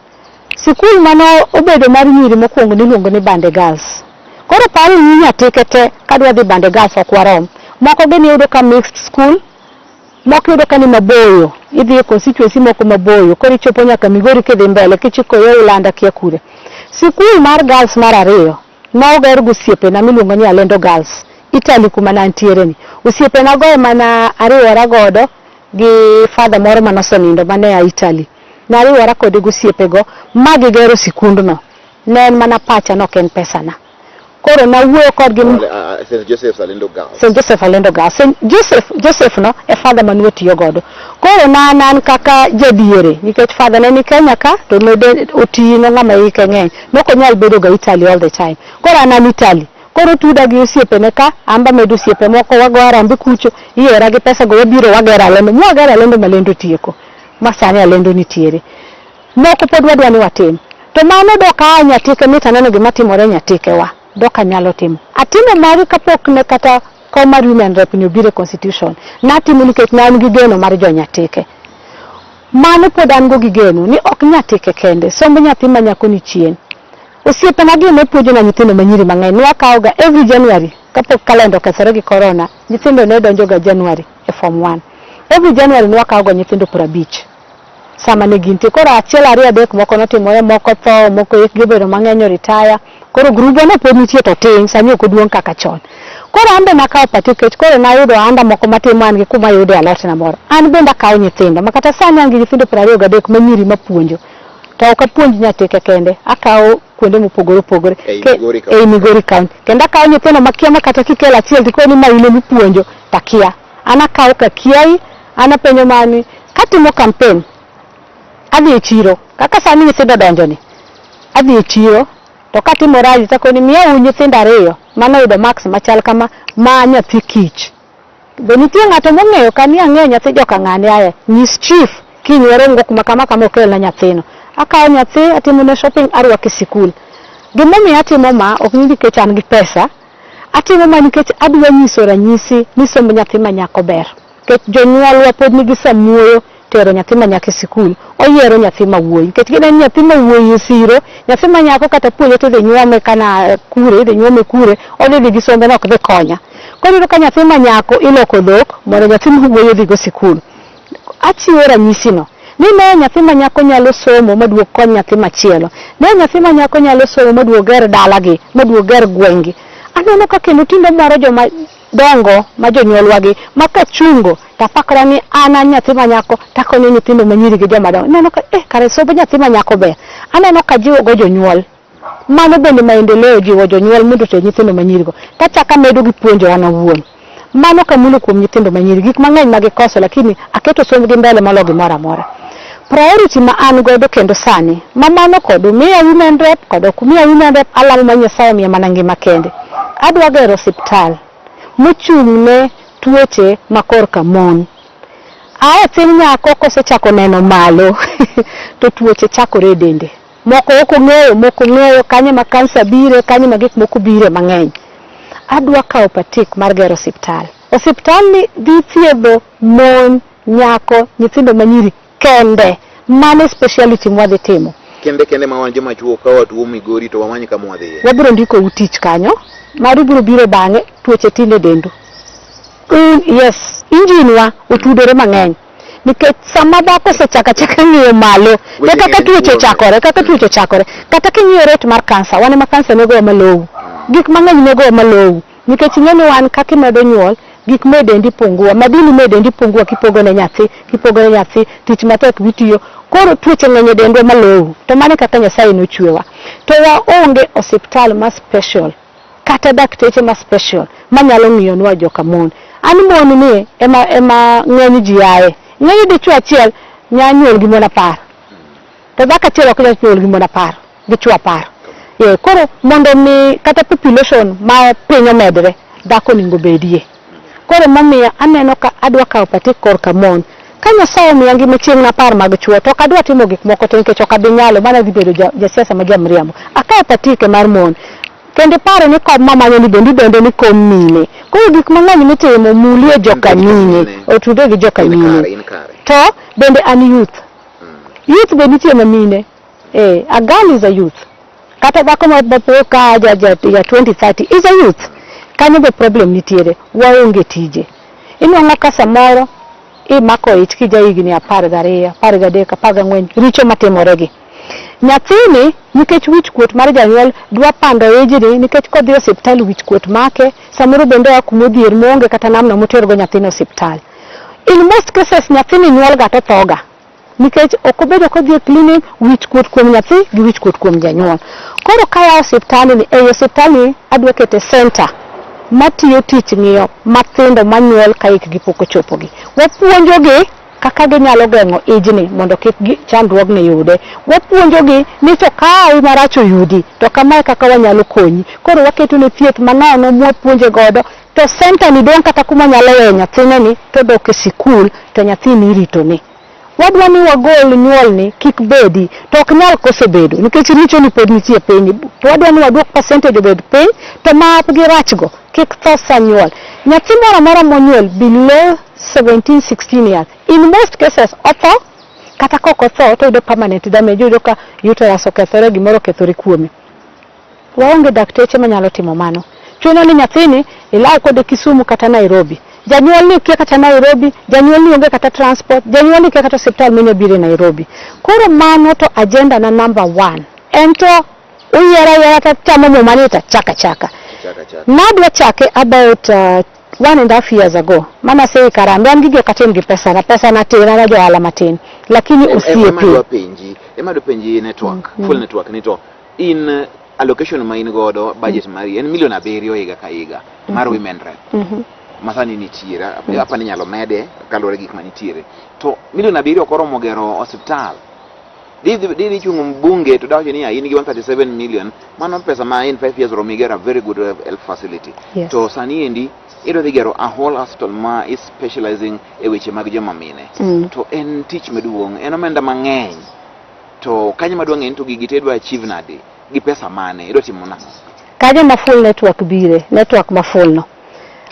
sikul mane obedo mar nyiri mokwongo niluongo ni Bande Girls. Koro par ni Nyatike te kadwa dhi Bande Girls ok warom. Moko gin iyudo ka mixed school, moko iyudo ka ni maboyo, idhi e constituency moko maboyo, koro ichopo nyaka Migori kidhi mbele, kichiko yo Ulanda kia kure. Sikul mar girls mar ariyo noger gi osiepena miluongo ni Alendo Girls, Italy kuma ne antiere ni. Osiepena go ema ne ariwora godo gi father moro manosenindo mane a Italy. Nariwora kode gi osiepego ma gigero sikundno. Ne en mana pacha ne ok en pesana. Koro nawuoyo kodgi St. Joseph's Alendo Girls. St. Joseph Alendo Girls. St. Joseph, Joseph no e father mane watiyo godo. Koro na an an kaka jadiere nikech father ne ni Kenya ka to node oti no ng'ama hike ng'eny. Nok onyal bedo ga Italy all the time. Koro an an Italy. Koro otuda gi osiepene ka, an be amedo osiepe moko wago harambee kucho, iora gi pesa go wabiro wagero Alendo. Mwagero Alendo ma Alendo otieko. Ma sani Alendo nitiere. Moko pod wadwa ni watim. To mano dok aa Nyatike mit aneno gima timore Nyatike wa. Dok anyalo timo. Atimo magi kapok ne kata kom mar women rep ni obiro e constitution. Natimo nikech ne an gi geno mar jo Nyatike. Mano pod an go gi geno ni ok Nyatike kende, somb nyathi ma nyako ni chien. Osiepena gi ne puonjo na nyithindo manyiri mang'eny. Ne wakawo ga every January kapok kalenda okethore gi corona, nyithindo ne donjo ga January e form 1. Every January ne wakawo ga nyithindo 50 sama ne gintie. Koro achiel ariyo adek moko notimore, moko tho, moko hikgi obedo mang'eny oritaya. Koro grubwa no pod nitie to tin, sani ok oduong' kaka chon. Koro an be nakawo pache nikech koro nayudo ohanda moko matimo an gi kuma ayude alotna moro. An bende akawo nyithindo ma kata sani an gi nyithindo 23 manyiri mapuonjo. To ok apuonj Nyatike kende, akawo kuonde mopogore opogore. Ei Migori County. Ei Migori County. Kendo akawo nyithindo makia ma kata kikelo achiel tikoni ma in emipuonjo takia. An akawo ka kiai, an apenjo mani, katimo campaign, adhi e chiro, kaka sani nyithindo donjo ni, adhi e chiro, to katimo rally takoni miya uru nyithindo ariyo manoyudo marks machal kama ma nyathi kich. Be nitie ng'ato mong'eyo ka ni ang'eyo nyathi joka ng'ane aye, nyis chief kiny warom kuma kama kama okelna nyathino. Akawo nyathi atimone shopping arwake e sikul. Gimomiyo atimo ma ok ni nikech an gi pesa, atimo ma nikech adwa nyiso ranyisi ni somb nyathi ma nyako ber. Nikech jonyuolwa pod nigi samuoyo tero nyathi ma nyako e sikul, oyiero nyathi ma wuoyi. Nikech gineno ni nyathi ma wuoyi e siro, nyathi ma nyako kata puonje to idhi nyuome kana kure, idhi nyuome kure, odhi dhi gi sombe no ok dhi konya. Koro iyudo ka nyathi ma nyako iloko dhok mondo nyathi ma wuoyi odhi go sikul. Achiwo ranyisi no ni ne nyathi ma nyako nyalo somo maduog kony nyathi machielo. Ne nyathi ma nyako nyalo somo maduog ger dalagi, maduog ger gweng'gi. Aneno ka kendo tinde moro joma dongo ma jonyuolwa gi ma kachungo tapakora ni an an nyathi ma nyako takonyo nyithindo manyiri gi joma dongo. Ineno ka kare somb nyathi ma nyako ber. Aneno ka jiwo go jonyuol. Mano bende maendeleo jiwo jonyuol mondo oter nyithindo manyiri go. Tachako amedo gi puonjo an awuon. Mano kamulo kuom nyithindo manyiri, gik mang'eny ma gikoso lakini aketo sombgi mbele molo gimoro amora. Priority ma an godo kendo sani, ma mano kod umiya women rep kod ok umiya women rep, alamo ma Nyasaye omiya mana ngima kende. Adwa gero osiptal mochung' ne tuoche ma korka mon. Ae thin nyako kosechako neno malo to tuoche chakore e dende. Moko ok ong'eyo, moko ong'eyo, kanye ma kansa bire, kanye ma gik moko bire mang'eny. Adwa kawo patik mar gero osiptal. Osiptal ni dhi thiedho mon, nyako, nyithindo manyiri kende. Mano e speciality mwadhi timo. Kende kende ma wan joma chuo ka watuo Migori to wamany kama wadhiye. Wabiro ndiko u tich kanyo, maru biro biro bang'e, tuoche tin e dendu. Un, yes, injin wa otudore mang'eny. Nikech sama dhako osechako achaka ng'iyo malo, e Weche kaka ng'eny tuoche wuoro. ochakore, kaka tuoche ochakore. Kata king'iyo rate mar kansa, wan ema kansa negowa malowu. Gik mang'eny negowa malowu. Nikech ing'e ni wan kaka imedo nyuol, gik ma e dendi pungua, madini ma e dendi pungua kipogo ne nyathi, kipogo ne nyathi, tich matek mitiyo. Koro tuoche ng'eny e dendwa malowu. To mano e kaka Nyasaye nochwewa. To waonge osiptal ma special kata dakteche ma special manyalo ng'iyonwa joka mon. An mon ni ema ng'eny ji aye. Ing'e ni dichuo achiel nya nyuol gi mon 10. To dhako achiel ok nyal nyuol gi mon 10, gi chuo 10. Yeah, koro mondo mi kata population ma piny omedre, dhako onego bedie. Koro momiyo aneno ka adwa kawo patik korka mon. Ka Nyasaye omiya ngima chieng' 10 mag chuo, to ok adwa timo gik moko te nikech ok abi nyalo, mano dhi bedo jasiasa ma jamriambo. Akawo patike mar mon. Kendo iparo ni kom mamanyo ni bende idonjo ni kom mine. Koro gik mang'eny mitimo mulie joka mine, otudre gi joka mine. In kare. To bende an youth. Youth be nitie ma mine. A girl is a youth. Kata dhako ma pok ka ja 20 30 is a youth. Kanyo be problem nitiere, waonge tije. Inwang'o ka samoro imako ich kija higni 12, 13, 14, richo matimore gi. Nyathini nikech wich kuot mar janyuol dwa pando ijni nikech kodhi e osiptal wich kuot make, samoro bende oa kuma odhier maonge kata namna motergo nyathini e osiptal. In most cases nyathini nyuol ga to tho ga. Nikech ok obedo kodhi e clinic, wich kuot kuom nyathi gi wich kuot kuom janyuol. Koro kayawo osiptal ni, ei osiptal ni adwa kete center matiyo tich ng'iyo mathindo manyuol ka hikgi pok ochopogi. Wapuonjogi kaka ginyalo geng'o ijni mondo kik chandruogni yude. Wapuonjogi ni to ka hawi marach oyudi to kamae kaka wanyalo konyi. Koro waketo ne thieth manono mwapuonje godo to center ni dong' kata kuma nyalo weyo nyathine ni to dok e sikul to nyathini irito ni. Wadwa ni wagol nyuol ni kik bedi to ok nyal koso bedo nikech richo ni pod nitie piny. To wadwa ni waduok percentage obed piny to ma gi rach go kik tho sa nyuol. Nyathi moro amora monyuol below 17 16 years in most cases otho, kata kok otho to oyudo permanent damage, oyudo ka uterus okethore, gimoro okethore kuome. Waonge dakteche manyalo timo mano. Chuno ni nyathini ilaw kode Kisumu kata Nairobi. Janyuol ni kia kata Nairobi, janyuol ni onge kata transport, janyuol ni kia kata osiptal minya bire Nairobi. Koro mano to agenda na number 1. En to uyiera yiera to chamo muma ni to chaka chaka. Nadwa chake about 1.5 years ago. Mana sei karambe an gigi ok atim gi pesa na, pesa na tin, an a johala matin. Lakini osiepe. Ema dwa penji network, full network ni to in allocation ma in godo budget mari en milion 7 higa ka higa mar women rep. Masani nitiere, apa ni inyalo mede kaluwore gi gik manitiere. To milion 7 ok oromo gero osiptal. Didhi chung' mbunge to dawacho ni in gi 137 million, mano pesa ma in 5 years oromo igero a very good health facility. Yes. To sani endi idwa dhi gero a whole hospital ma is specializing e weche mag joma mine. To en tich maduong', en omenda mang'eny. To kanyo madwa ng'eyo ni to gigi te idwa achieve nade? Gi pesa mane? Idwa timo nang'o? Kanyo ma full network bire, network ma full no.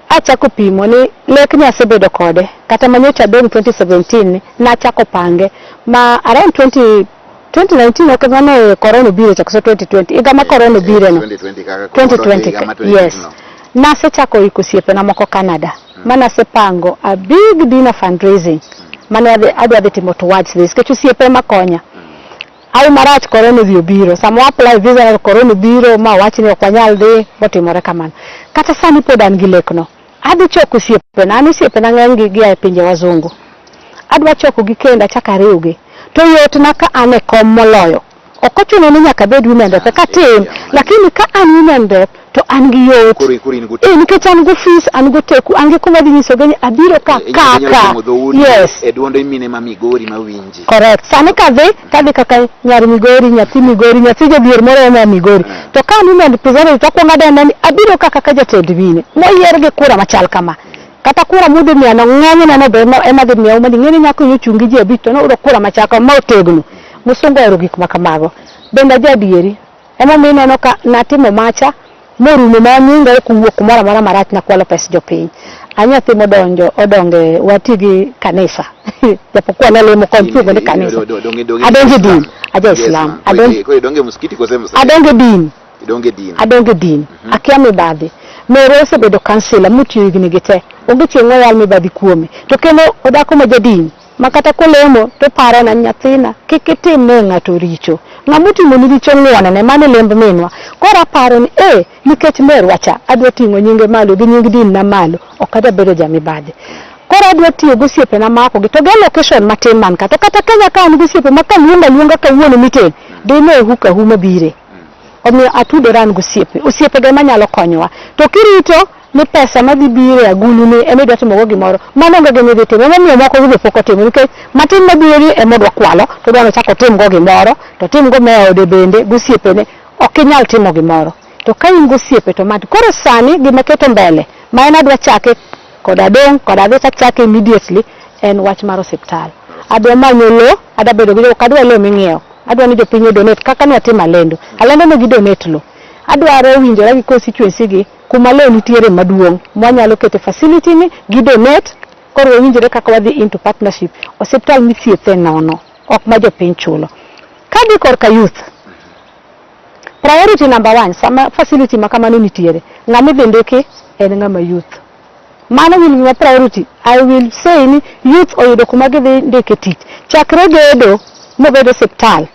Achako pimo ni lek ni asebedo kode, kata manyocha adong' 2017 nachako pange ma around 2019 ok mane corona obiro cha koso 2020, higa ma corona obire no. 2020 kaka 2020 yes. Nasechako iko osiepena moko Canada. Manasepango a big dinner fundraising. Mane adwa dhi timo towards this. Nikech osiepe makonya. Au marach corona odhi obiro. Sama wa apply visa corona obiro ma wach ni ok wanyal dhi motimore kamano. Kata sani pod an gi lekno. Adhi choko osiepena, an osiepena ng'eny gi gia e pinje wazungu. Adwa choko gi kendo achak ariwgi. To yot na ka an e kom moloyo. Ok ochuno ni nyaka abed women rep eka tim, lakini ka an women rep to an gi yot. Nikech an gi ofis, an gi oteku, an gi kuma adhi nyisogi ni abiro ka kaka. Yes. E duond mine ma Migori ma winji. Correct. Sani kadhi, tadhi kaka nyar Migori, nyathi Migori, nyathi jodhier moro ma Migori. To ka an women representative to akwongo adenda ni abiro ka kaka jatend mine moyier gi kura machal kama. Kata kura mudhi miya no ng'enyne no be ema dhi miya uma ni ng'eni nyako ochung' gi ji 5 to noyudo kura machal kama ma otegno. Musungu ohero gik ma kamago. Bende aja adieri. Emomiyo ineno ka natimo macha morumo ma nyinga ok owuok kumoro amora marach nakwalo pes jopiny. A nyathi modonjo odonge wati gi kanisa. Japokuwa nalemo kon ni kanisa. Adonge din. Aja Islam. Adonge koro idonge msikiti kose msikiti. Adonge din. Idonge din. Adonge din. Akia mibadhi. Mere osebedo kansila motiyo higni gi te. Onge chieng' oyal mibadhi kuome. To kendo odhako ma jadin. Ma kata kolemo to paro na nyathina kik itim ne ng'ato richo. Ng'ama otimoni richo ng'wonone mano e lemb minwa. Koro aparo ni eh nikech merwa cha adwa ting'o nyinge malo gi nying din na malo ok adwa bedo jamibadhi. Koro adwa tiyo gi osiepena maokogi to gi allocation matin man ka. To kata Kenya ka an gi osiepe ma kaluongo aluonga kawuono meeting dine huka hu mabire. Omiyo atudora an gi osiepe. Osiepega ema nyalo konyowa. To kirito ni pesa madhi biro e agulu ni ema idwa timogo gimoro, mano onge gima idhi timo. Emomiyo moko gi be pok otimo nikech matin mabiro ni ema odwa kwalo to odwa nochak otimgo gimoro, to otimgo me ode bende gi osiepene. Ok inyal timo gimoro. To ka in gi osiepe to mad. Koro sani gima keto mbele ma en adwa chake kod adong' kod adhi tachake immediately en wach mar osiptal. Adwa manyo lo, adwa bedo gi ok adwa lo ming'iewo. Adwa ni jopiny o donate kaka nwatimo Alendo. Alendo ne gi donate lo. Adwaro winjora gi constituency gi kuma lo nitiere maduong' mwanyalo kete facility ni gi donate koro wawinjore kaka wadhi into partnership. Osiptal mithiethe nono, ok ma jopiny chulo. Kadhi korka youth, priority number one, sama facility ma kamano nitiere, ng'ama idhi ndiki en ng'ama youth. Mano will be my priority. I will say ni youth oyudo kuma gidhi ndike tich. Chakre gedo mobed osiptal,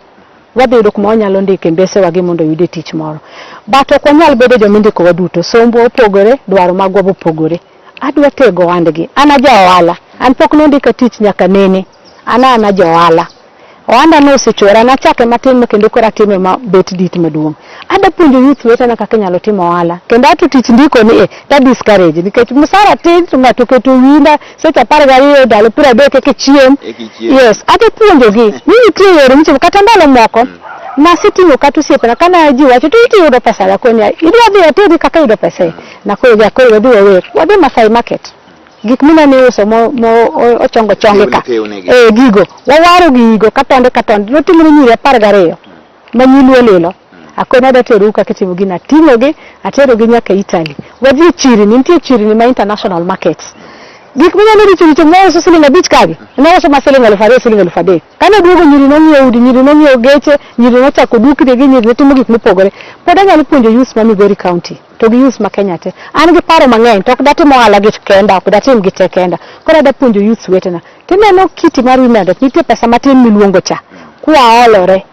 wadhi yudo kuma wanyalo ndike mbesewa gi mondo oyude tich moro. But ok wanyal bedo joma indikowa duto. Sombwa opogore, dwaro magwa be opogore. Adwa tego ohandgi. An aja ohala. An pok nondika tich nyaka nene. An ana ja ohala. Ohanda no osechora, nachake matin ma kendo koro atime ma bet dit maduong'. Adwa puonjo youth wetena kaka inyalo timo ohala. Kendo ato tich ndiko ni e, ta discourage nikech msara tin to ng'ato oketo winda seche 12 ndalo 30 eka ichiem. Yes, adwa puonjogi ni nitie yore mitimo kata ndalo moko naseting'o kata osiepena kana ji wacho to iti yudo pesa nakoni idwa dhi ateri kaka yudo pesa e nakoyo gi akoyo wadhi wawer wadhi Masai Market gik mineno iuso mo, mo ochong ochonge ka eh gigo wawaro gigo katonde katonde noting'o ne nyiri 12 ma nyiluo lilo akoni adwa terou kaka itimo gini ating'ogi aterogi nyaka Italy wadhi e chirni nitie chirni ma international markets gik minyalo richo richo mouso siling 5 kagi nouso ma siling 2000 siling 3000 kane oduogo nyiri nong'iewo udi nyiri nong'iewo geche nyiri nochako dukni gi nyiri notimo gik mopogore pod anyalo puonjo youth ma Migori County to gi youth ma Kenya te an gi paro mang'eny to ok datim ohala gi kenda ok datim gi te kenda koro adwa puonjo youth wetena tineno kiti mar women rep nitie pesa matin miluongo cha kwaolore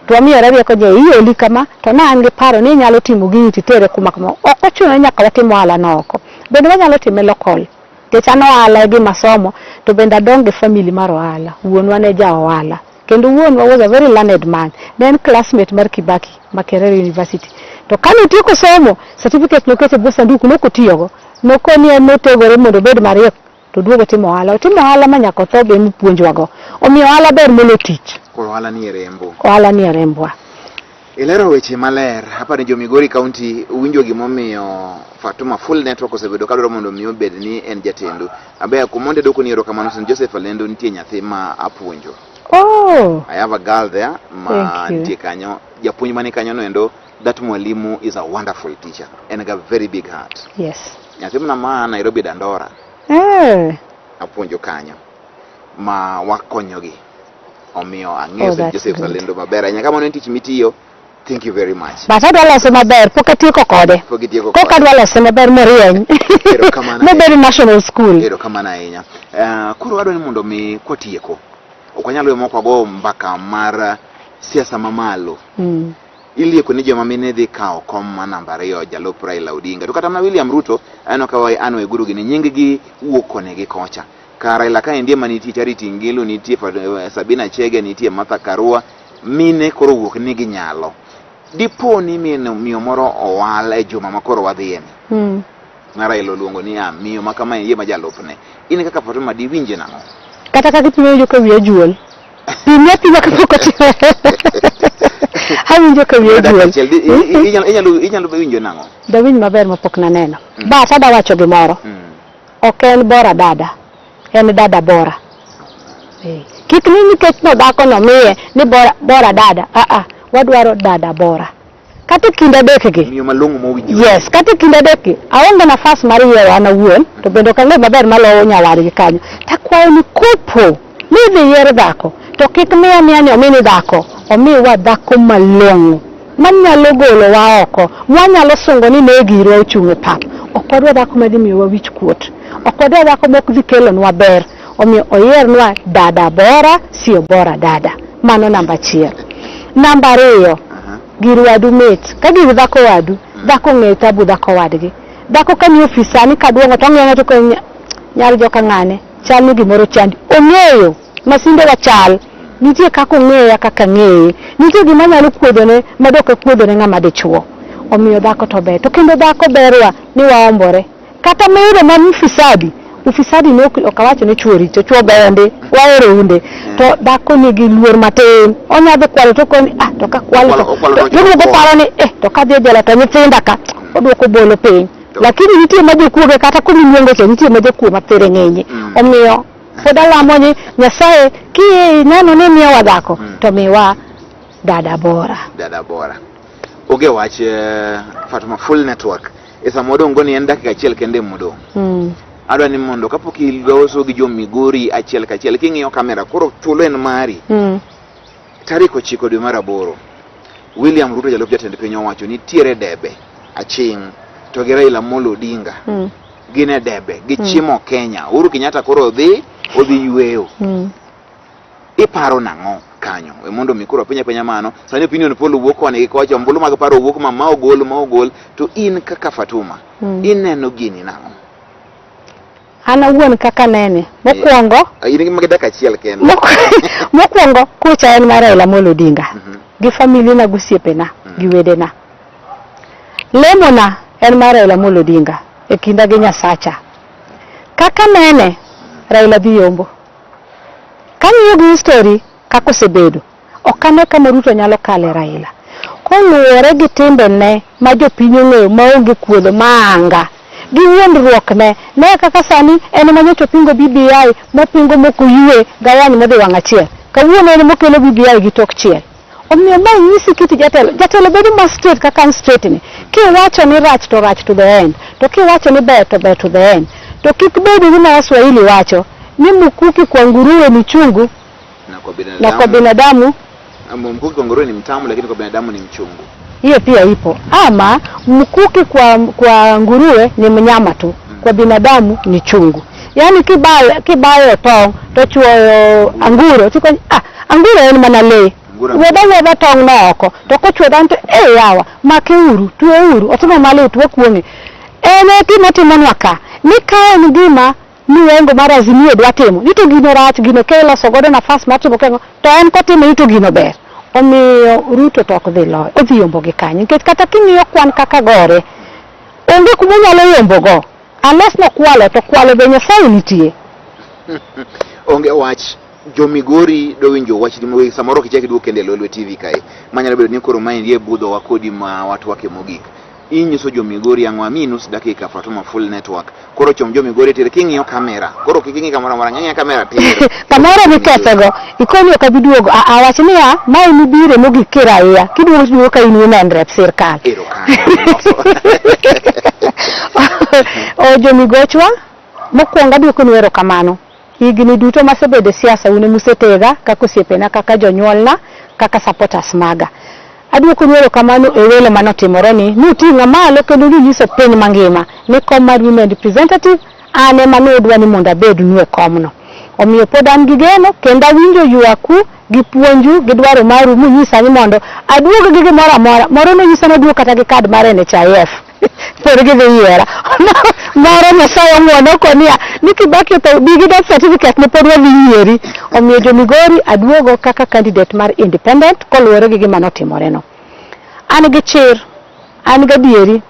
to wamiyore rieko je ioli kama to na an gi paro ni inyalo timo gini titere kuma kama ok ochuno ni nyaka watim ohala no oko bende wanyalo time local nikech an ohala e gima somo to bende adongo e family mar ohala wuonwa ne ja ohala kendo wuonwa was a very learned man ne en classmate mar Kibaki Makerere University to kane otieko somo certificate noketo e bwo sanduku nokotiyogo nokoni en notegore mondo obed mariek to duogo timo ohala otimo ohala ma nyaka otho be emopuonjwago omiyo ohala ber molo tich. Koro ohala ni e rembu. Ohala ni e rembwa. Ilero weche maler. Aparo ni jo Migori County winjo gimomiyo Fatuma Full Network osebedo kadwaro mondo mi obed ni en jatendu. Abe kumonde dwoko ni erokamano St. Joseph Alendo nitie nyathi ma apuonjo. Oh. I have a girl there ma nitie kanyo. Japuonj mani kanyo no endo that mwalimu is a wonderful teacher and got very big heart. Yes. Nyathi mana ma Nairobi Dandora. Eh. Apuonjo kanyo ma wakonyogi. Omiyo ang'eyo St. Joseph Alendo maber ahinya. Kamano en tich mitiyo. Thank you very much. But adwa lose maber, pok atieko kode. Pok itieko kode. Kok adwa lose maber morieny. Erokamano. Mobed national school. Erokamano ahinya. Koro adwa ni mondo mi kwatieko. Ok wanyal weyo mok wago mbaka mar siasa mamalo. Ilieko ni joma mine dhi kawo kom ma namba 2 jalup Raila Odinga. To kata mana William Ruto aneno ka an Waiguru gini nying gi wuok koni gi kocha. Ka Raila ka endi ema nitie Charity Ngilu, nitie Sabina Chege, nitie Martha Karua, mine koro wuok ni ginyalo. Dipo ni miyo moro owal e juma ma koro wadhiye ni. Ma Raila oluongo ni a miyo ma kama endi ema jalupne. In kaka Fatuma diwinje nang'o? Kata kaka ipimo iwinjo ka wiya juol. Pimna apima kapok otimo. Awinjo ka wiya juol. Inyalo winjo nang'o? Dawinj maber mapok naneno. But adwa wacho gimoro. Ok en bora dada, en dada bora. Kik ni nikech no dhako no miye ni bora, bora dada. Wadwaro dada bora. Kata e kind adekgi. Miyo malong'o mowinjore. Yes, kata e kind adekgi aonge nafas mar yiero an awuon to bende ok ang'e maber maloyo nyawadgi kanyo. Takwayo ni kopo ni idhi yier dhako to kik miya miya ni omini dhako, omiwa dhako malong'o manyalo golowa oko, mwanyalo sungo ni ne girwa ochung' e pap. Ok wadwa dhako madhi miyowa wich kuot, ok wadwa dhako mok dhi kelonwa ber. Omiyo oyiernwa dada bora, sio bora dada. Mano namba achiel. Namba ariyo, gir wadu mit. Ka gir dhako wadu, dhako ong'eyo tabu dhako wadgi. Dhako ka ni ofis sani kaduong'o to ong'iyo ng'ato ko nyar joka ng'ane, chal ni gimoro chandi. Ong'eyo, masinde wa chal. Nitie kaka ong'eya kaka ang'eye. Nitie gima anyalo kuodhone ma dok akuodhone ng'ama dichuo. Omiyo dhako to ber. To kendo dhako berwa ni waombore. Kata miyudo mar ufisadi, ufisadi ne ok awacho ni chuo richo, chuo beyo ndi, wahero unde. To dhako nigi luor matin, onya dhi kwalo to koni, ah, to ka kwalo to, to paro ni, eh, to kadhi e jela to nyithinda ka, oduoko bolo piny. Lakini nitie ma jokuoge kata kuma iluongo cha nitie ma jokuo mathere ng'enye. Omiyo pod alamo ni Nyasaye kineno ni miyowa dhako to miwa dada bora. Dada bora. Onge wach Fatuma full network. E sama wadong' go ni en dakika achiel kende modong'. Adwa ni mondo kapok iloso gi jo Migori achiel kachiel king'iyo kamera koro thuolo en mari. Tarik 9 dwe mar 8 William Ruto jalup jatend piny owacho nitiere debe Aching' to gi Raila Amolo Odinga. Gin e debe gichimo Kenya. Uhuru Kenyatta koro odhi yweyo. Iparo nang'o kanyo? We mondo mi koro penja penja mano. Sani opinion poll wuok koni gi kocha, ombulu mag paro wuok ma ma ogol ma ogol. To in kaka Fatuma, ineno gini nang'o? An awuon kaka nene, mokwongo In gi magi dakika achiel kende. Mokwongo kucha en mar Raila Amolo Odinga gi familia na gi osiepena gi wedena. Lemona en mar Raila Amolo Odinga e kinda gi Nyasacha. Kaka nene, Raila dhi yombo. Kang'iyo gi history kaka osebedo, ok ane kama Ruto nyalo kale Raila. Koluwore gi timbene ma jopiny ong'eyo maonge kuodho maanga, gi wuondruokne, ne kaka sani en ema nyocha opingo BBI mopingo mok oyue gayany modhi wang' achiel. Kawuono en mokelo BBI gi tok chiel. Omiyo mae nyisi kit jatelo. Jatelo bedo ma straight kaka an straight ni. Kiwacho ni rach to rach to the end. To kiwacho ni ber to ber to the end. To kik bed gima Waswahili wacho ni mkuki kwa nguruwe ni chungu Na kwa binadamu. na kwa binadamu Mkuki kwa nguruwe ni mtamu lakini kwa binadamu ni mchungu. Hiyo pia ipo. Ama mkuki kwa nguruwe ni mnyama tu, kwa binadamu ni chungu. Yaani kibayo tong' to chuoyo anguro, tiko anguro en mana lee. Wuodha wuodha tong' no oko, to kochuo dhano to yawa, make uru, twe uru, otimo malit, wakuong'e. En e gima otimonwa ka, ni ka en gima miwengo mar Azimio dwa timo, ni to gino rach, gino ke loso godo nafas mar timo keng'o, to en kotimo ni to gino ber. Omiyo Ruto to ok dhi loyo, odhi yombo gi kanyo, nikech kata king'iyo kwan kaka gore, onge kuma onyalo yombo go, unless nokwalo, to kwalo be Nyasaye nitie. Onge wach. Jo Migori dowinjo wach ni samoro ok ichak iduog kendo e Lolwe TV kae. Manyalo bedo ni koro maendi e budho wa kodi ma watwake mogik. Inyiso jo Migori ang'o? Amiyi nus dakika Fatuma full network. Koro chom jo Migori tir king'iyo kamera. Koro kik ing'i kamoro amora, ng'i kamera tir. Kamoro mikethego, ikoni ok abi duogo. Awach niya, mae mibire mogik kiraia. Kiduogo tiduogo ka in women rep sirkal. Erokamano. O jo Migochwa, mokwongo aduokonu erokamano. Higni duto masebedo e siasa un emusetega kaka osiepena, kaka jonyuolna, kaka supporters maga. Aduokonu erokamano e welo manotimore ni nuting'a malo kendo nunyiso piny mangima ni kom mar women representative an ema nudwa ni mondo abednu e komno. Omiyo pod an gi geno kendo awinjo ywaku gi puonju gi dwaro maru munyisa ni mondo aduog gi gimoro amora. Moro nonyisa ni aduog kata gi kad mar NHIF. Pod gidhi yiera. Moro Nyasaye ong'uono konia ni Kibaki otho bi gi death certificate ne pod wadhi yieri. Omiyo jo Migori aduogo kaka candidate mar independent koluwore gi gima notimore no. An gi chir, an gadieri,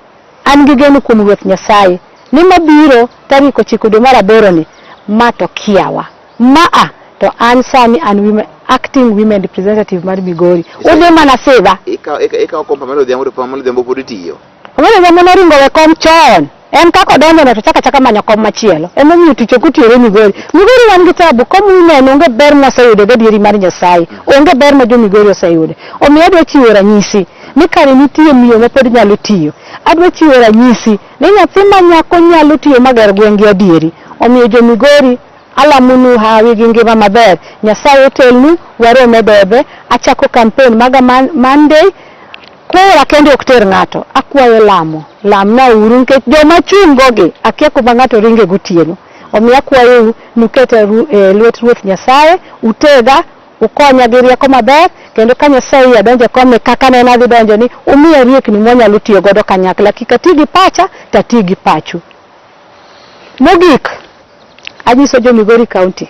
an gi geno kuom Ruoth Nyasaye ni mabiro tarik 9 dwe mar 8 ni ma to kiawa. Maa to an sani an women, acting women representative mar Migori. Udhi mana sidha. Ikawo kom Pamela Odhiambo to Pamela Odhiambo pod tiyo. Pamela Odhiambo noringo we kom chon. En kaka odonjo no to chaka chaka manyo kom machielo. Emomiyo tich ok otiyore Migori. Migori wan gi tabu, kom women onge ber mwaseyudo gadieri mar Nyasaye. Onge ber ma jo Migori oseyudo. Omiyo adwa chiwo ranyisi. ni kare nitie miyo ma pod nyalo tiyo. Adwa chiwo ranyisi ni nyathi ma nyako nyalo tiyo mager gweng' gi adieri. Omiyo jo Migori alamonu hawi gi ngima maber. Nyasaye otelnu, warom e debe. Achako campaign maga Monday. Kura kende ok ter ng'ato. Akwayo lamo. Lamna uru nikech joma chung' go gi akia kuma ng'ato ringe gotieno. Omiyo akwayou nuket e e lwet Ruoth Nyasaye, utega, ukonya gi rieko maber, kendo ka Nyasaye oyie adonjo e komni kaka nene adhi donjo ni, umiya riekni mwanyalo tiyo godo kanyakla. Kik ati gi pacha, to ati gi pachu. Mogik, anyiso jo Migori County,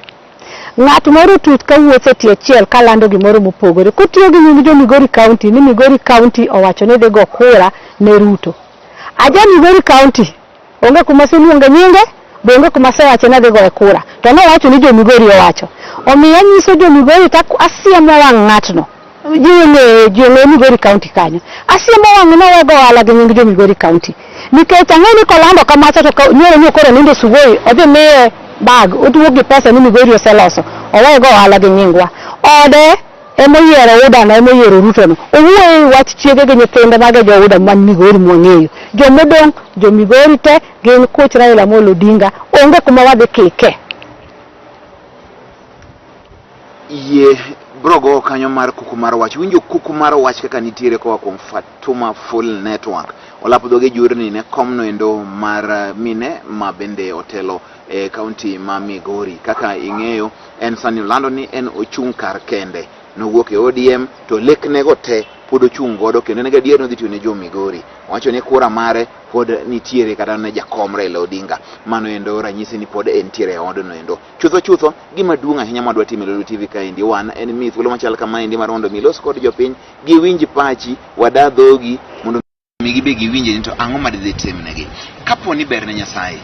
ng'at moro otuch kawuotho e tie chiel kalando gimoro mopogore, kotiyo gi nying jo Migori County ni Migori County owacho ni dhi go kura ne Ruto. Aja Migori County, onge kuma aseluonge nyinge, be onge kuma asewache ni adhi goye kura. To nowacho ni jo Migori owacho. Omiyo anyiso jo Migori to asiemo wang' ng'atno. Ji ong'eyo, ji ong'eyo Migori County kanyo. Asiemo wang'e ni owe go ohala gi nying jo Migori County. Nikech ang'eyo ni kolando kamacha to nyoro ni koro nindo Sugoi, odhi miye bag, oduok gi pesa ni Migori oseloso. Owe go ohala gi nyingwa. Ode emoyiero UDA no, emoyiero Ruto no. Owuoyo e wach chiege gi nyithinde mage jo UDA man Migori mwang'eyo. Jomodong' jo Migori te gin kuch Raila Amolo Odinga. Onge kuma wadhi kike. Yie bro go kanyo mar kuku mar wach. Winjo kuku mar wach kaka nitiere koa kuom Fatuma Full Network. Olap dhoge jurni ne komno endo mar mine ma bende otelo e kaunti ma Migori. Kaka ing'eyo en sani olando ni en ochung' kar kende. Nowuok e ODM to leknego te pod ochung' godo kendo en gadier ni odhi tiyo ne jo Migori. Owacho ni kura mare pod nitiere kata ne jakom Raila Odinga. Mano endo ranyisi ni pod entiere e odno endo. Chutho chutho, gima duong' ahinya mwadwa timo e Lolwe TV kaendi wan en mi thuolo machal kamaendi mar mondo mi ilos kod jopiny, giwinj pachi, wada dhogi mondo mi gibe giwinje ni to ang'o ma didhi timnegi. Kapo ni ber ne Nyasaye,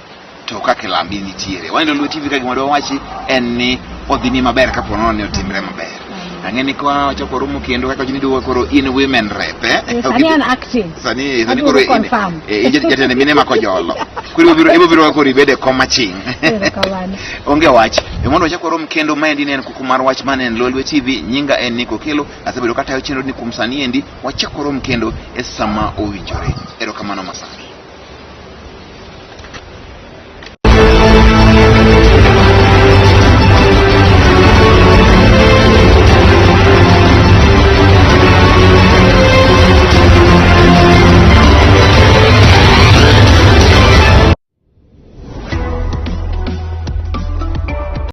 to kaka lambi nitiere. Wan e Lolwe TV ka gima dwa wachi en ni odhini maber kapo nono ni otimre maber. Ang'e ni kwa wachako romo kendo kaka ni duogo koro in women rep eh? Yes, sani an acting. Sani sani Aduogo koro in confirm. eh, in jatend mine ma kojolo. Koro ibiro ibiro biro koro ibede koma ching. Erokamano. Onge wach. E mondo wachak warom kendo maendi ne en kuku mar wach mane en Lolwe TV. Nyinga en Nico Okelo. Asebedo katayo chenro ni kuom sani endi wachak warom kendo e sama owinjore. Erokamano masani.